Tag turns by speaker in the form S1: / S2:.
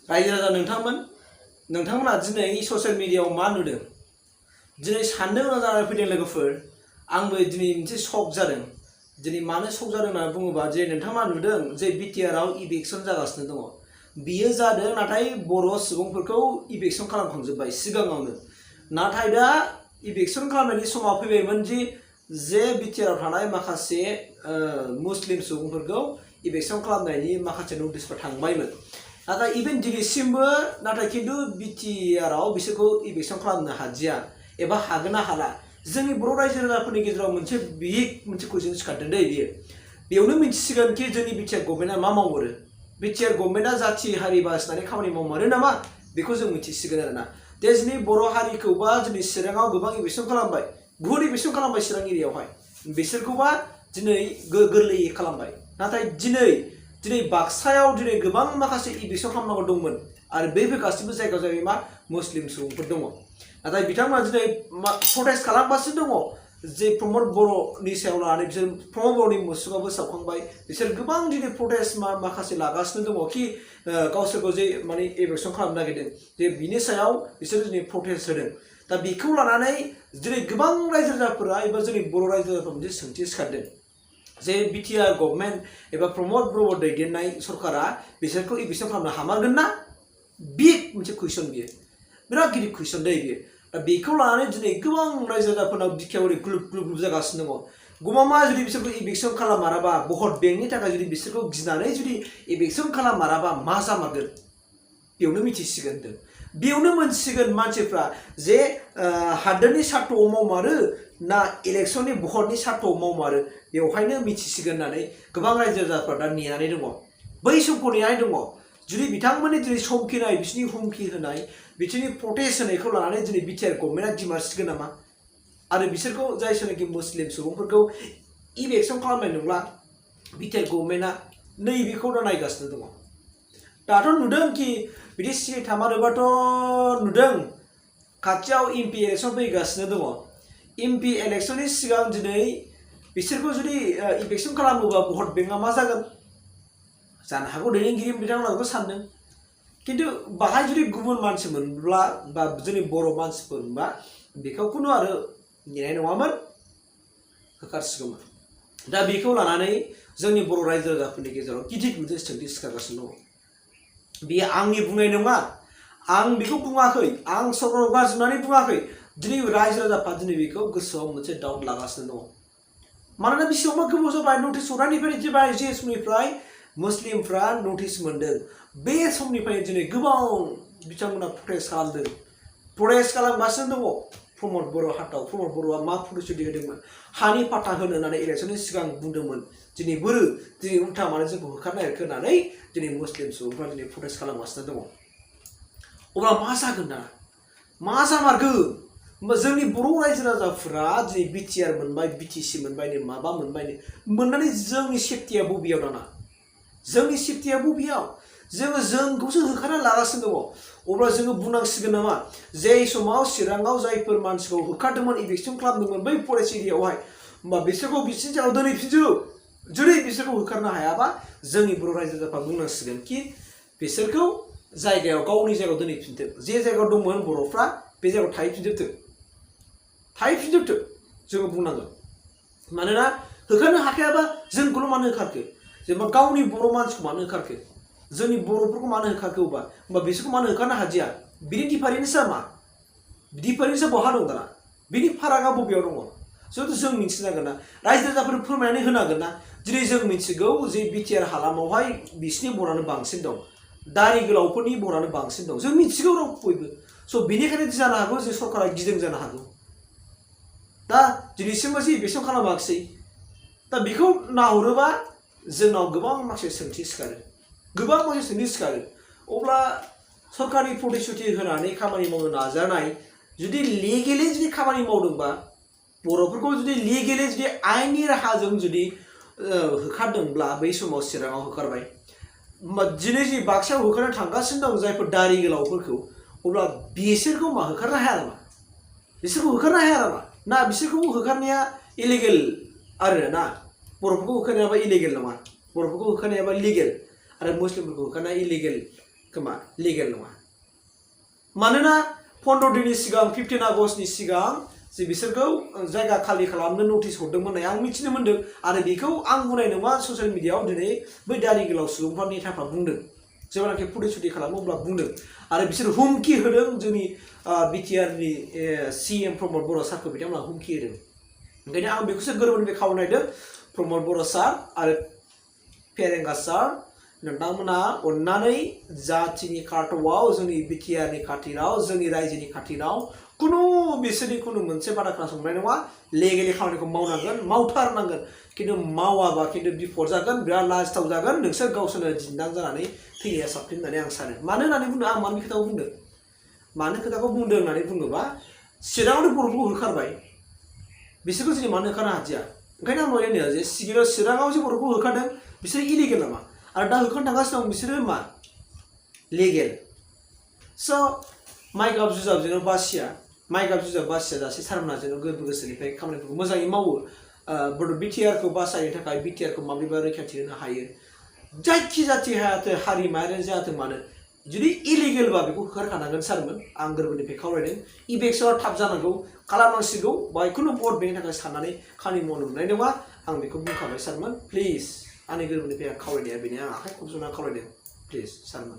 S1: रायजो राजा नोंथांमोना दिनै ससियेल मिडियायाव मा नुदों दिनै साननो गोनां जानानै फैदों लोगोफोर आंबो दिनै मोनसे शक जादों दिनै मानो शक जादों होनना बुङोबा जे नोंथाङा नुदों जे BTR आव इभिक्सन जागासिनो दङ बियो जादों नाथाय बर' सुबुंफोरखौ इभिक्सन खालामखांजोब्बाय सिगाङावनो नाथाय दा इभिक्सन खालामनायनि समा फैबायमोन जे BTR आव थानाय माखासे मुस्लिम सुबुंफोरखौ इभिक्सन खालामनायनि माखासे नटिसफोर थांबायमोन नाथाय इभेन दिनैसिमबो नाथाय खिन्थु BTR आव बिसोरखौ इभिक्सन खालामनो हादिया एबा हागोन ना हाला जोंनि बर' रायजो राजाफोरनि गेजेराव मोनसे मोनसे कुइसन सिखारदों दै बेयावनो मिन्थिसिगोन कि जोंनि BTR गभर्नमेन्टआ मा मावमारो BTR गभर्नमेन्टआ जाथि हारि बासिनानै खामानि मावमारो नामा बेखौ जों मिन्थिसिगोन आरोना दे जोंनि बर' हारिखौबा जोंनि चिराङाव गोबां इभिक्सन खालामबाय बुहुद इभिक्सन खालामबाय चिरां एरियायावहाय बिसोरखौबा दिनै गोरलैयै खालामबाय नाथाय दिनै बाक्सायाव दिनै गोबां माखासे इभिक्सन खालामनांगौ दंमोन आरो बेफोर गासिबो जायगायाव जाबाय मा मुस्लिम सुबुंफोर दङ नाथाय बिथांमोना दिनै प्रटेस्ट खालामगासिनो दङ जे प्रमद बर'नि सायाव लानानै बिसोर प्रमद बर'नि मुसुखाबो सावखांबाय बिसोर गोबां दिनै प्रटेस्ट माखासे लागासिनो दङ कि गावसोरखौ जे माने इभिक्सन खालामनो नागिरदों जे बिनि सायाव बिसोर दिनै प्रटेस्ट होदों दा बेखौ लानानै दिनै गोबां रायजो राजाफोरा एबा जोंनि बर' रायजो राजाफोरा मोनसे सोंथि सिखारदों जे BTR गभर्नमेन्ट एबा प्रमद बर' दैदेननाय सरकारा बिसोरखौ इभिक्सन खालामनो हामारगोन ना बिग मोनसे कुइसन बियो बिराद गिदिर कुइसन दै बियो दा बेखौ लानानै दिनै गोबां रायजो राजाफोरनाव बिखायाव ग्लुब जागासिनो दङ गमामा जुदि बिसोरखौ इभिक्सन खालामाराबा भट बेंकनि थाखाय जुदि बिसोरखौ गिनानै जुदि इभिक्सन खालामाराबा मा जामारगोन बेयावनो मिथिसिगोन बेयावनो मोनसिगोन मानसिफ्रा जे हादोरनि सार्थ'आव मावमारो ना इलेक्सननि भटनि सार्थ'आव मावमारो बेवहायनो मिथिसिगोन होननानै गोबां रायजो राजाफ्रा दा नेनानै दङ बै समखौ नेनानै दङ जुदि बिथांमोननि दिनै समखिनाय बिसोरनि हुमखि होनाय बिसोरनि प्रटेस्ट होनायखौ लानानै दिनै BTR गभर्नमेन्टआ दिमारसिगोन नामा आरो बिसोरखौ जायसोनाखि मुस्लिम सुबुंफोरखौ इभिक्सन खालामनाय नंला BTR गभर्नमेन्टआ नैबेखौ दा नायगासिनो दङ दाथ' नुदों कि बिदि सिगां थामारोबाथ' नुदों खाथियाव MP इलेक्सन फैगासिनो दङ MP इलेक्सननि सिगां दिनै बिसोरखौ जुदि इभिक्सन खालामोबा भट बेंकआ मा जागोन जानो हागौ दैदेनगिरि बिथांमोनाबो सानदों खिन्थु बाहाय जुदि गुबुन मानसि मोनब्ला बा जोंनि बर' मानसिफोर मोनबा बेखौ खुनु आरो नेनाय नङामोन होखारसिगौमोन दा बेखौ लानानै जोंनि बर' रायजो राजाफोरनि गेजेराव गिदिर मोनसे सोंथि सिखारगासिनो दङ बेयो आंनि बुंनाय नङा आं बेखौ बुङाखै आं सरकारखौ गाज्रि होननानै बुङाखै दिनै रायजो राजाफ्रा दिनै बेखौ गोसोआव मोनसे डाउट लागासिनो दङ मानोना बेसेबांबा गोबाव जाबाय नटिस हरनायनिफ्राय जे समनिफ्राय मुस्लिमफ्रा नटिस मोनदों बे समनिफ्राय दिनै गोबां बिथांमोना प्रटेस्ट खालामगासिनो दङ प्रमद बर' हाथाव प्रमद बर'आ मा प्रतिश्रुति होदोंमोन हानि पाट्टा होनो होननानै इलेक्सननि सिगां बुंदोंमोन दिनै उल्था मानो जोंखौ होखारनो नागिरखो होननानै दिनै मुस्लिम सुबुंफ्रा दिनै प्रटेस्ट खालामगासिनो दङ अब्ला मा जागोन ना मा जामारगोन होमबा जोंनि बर' रायजो राजाफोरा दिनै BTR मोनबाय BTC मोनबायनो माबा मोनबायनो मोननानै जोंनि सेफटिया बबेयाव दाना जोंनि सेफटिया बबेयाव जोंखौसो होखारना लागासिनो दङ अब्ला जोङो बुंनांसिगोन नामा जे समाव चिराङाव जायफोर मानसिखौ होखारदोंमोन इभिक्सन खालामदोंमोन बै फरेस्ट एरियायावहाय होमबा बिसोरखौ बिसिनि जायगायाव दोनहैफिनजोब जुदि बिसोरखौ होखारनो हायाबा जोंनि बर' रायजो राजाफ्रा बुंनांसिगोन कि बिसोरखौ जायगायाव गावनि जायगायाव दोनहैफिनदो जे जायगायाव दंमोन बर'फ्रा बे जायगायाव थाहैफिनजोबदो जोङो बुंनांगोन मानोना होखारनो हाखायाबा जोंखौल' मानो होखारखो जेनेबा गावनि बर' मानसिखौ मानो होखारखो जोंनि बर'फोरखौ मानो होखारखो होमबा बिसोरखौ मानो होखारनो हादिया बिनि डिफारेन्सआ मा डिफारेन्सआ बहा दं दाना बिनि फारागा बबेयाव दङ जों मिथिनांगोन ना रायजो राजाफोर फोरमायनानै होनांगोन ना दिनै जों मिथिगौ जे BTR हालामावहाय बिसिनि बरानो बांसिन दं दारि गोलावफोरनि बरानो बांसिन दं जों मिथिगौ राव बयबो स' बेनिखायनो जानो हागौ जे सरकारा गिदों जानो हागौ दा दिनैसिमबो जे इभिक्सन खालामाखिसै दा बेखौ नाहरोबा जोंनाव गोबां माखासे सोंथि सिखारो अब्ला सरकारनि प्रतिश्रुति होनानै खामानि मावनो नाजानाय जुदि लिगेलि जुदि खामानि मावदोंबा बर'फोरखौ जुदि लिगेलि जुदि आयेननि राहाजों जुदि होखारदोंब्ला बै समाव चिराङाव होखारबाय होमबा दिनै जि बाक्सायाव होखारनो थांगासिनो दं जायफोर दारि गोलावफोरखौ अब्ला बिसोरखौ मा होखारनो हाया नामा ना बिसोरखौ होखारनाया इलिगेल आरो ना बर'फोरखौ होखारनायाबा इलिगेल नङा बर'फोरखौ होखारनायाबा लिगेल आरो मुस्लिमफोरखौ होखारनाया इलिगेल खोमा लिगेल नङा मानोना 15 दिननि सिगां 15 आगस्टनि सिगां जे बिसोरखौ जायगा खालि खालामनो नटिस हरदोंमोन होननाय आं मिथिनो मोन्दों आरो बेखौ आं बुंनाय नङा ससियेल मिडियायाव दिनै बै दारि गोलाव सुबुंफ्रा नेताफ्रा बुंदों जेब्लानाखि फट'सुटि खालामो अब्ला बुंदों आरो बिसोर हुमखि होदों जोंनि BTR नि CM प्रमद बर' सारखौ बिथांमोना हुमखि होदों ओंखायनो आं बेखौसो गोरबोनिफ्राय खावलायदों प्रमद बर' सार आरो फेरेंगा सार नोंथांमोना अन्नानै जातिनि खारथ'आव जोंनि BTR नि खाथिनाव जोंनि रायजोनि खाथिनाव कुनु बिसोरनि कुनु मोनसे बादा खोनासंनाय नङा लेगेलि खामानिखौ मावनांगोन मावथारनांगोन किन्तु मावाबा किन्तु बिफद जागोन बिराद लाजिथाव जागोन नोंसोर गावसोरनो दिन्दां जानानै थैनाया साबसिन होननानै आं सानो मानो होननानै बुंदों आं मानो खोथाखौ बुंदों मानो खोथाखौ बुंदों होननानै बुङोबा चिराङावनो बर'फोरखौ होखारबाय बिसोरखौ जों मानो होखारनो हादिया ओंखायनो आं होनो जे चिराङाव जे बर'फोरखौ होखारदों बिसोर इलिगेल नामा आरो दा होखारनो थांगासिनो दं बिसोरो मा लेगेल स' माइ गाब जुजाबजोंनो बासिया माइ गाब जुजाब बासिया जासे सारमोना जोङो गोरबो गोसोनिफ्राय खामानिफोरखौ मोजाङै मावो BTR खौ बासायनो थाखाय BTR खौ माबोरैबा रैखाथि होनो हायो जायखि जाथि हारि माहारियानो जाथों मानो जुदि इलिगेलबा बेखौ होखारखानांगोन सारमोन आं गोरबोनिफ्राय खावलायदों इभेक्सना थाब जानांगौ खालामनांसिगौ बाय खुनु भट बेनि थाखाय साननानै खामानि मावनो मोननाय नङा आं बेखौ बुंखाबाय सारमोन प्लिज आंनि गोरबोनिफ्राय खावलायनाया बेनो आं आखाइ खबज'ना खावलायदों प्लिज सारमोन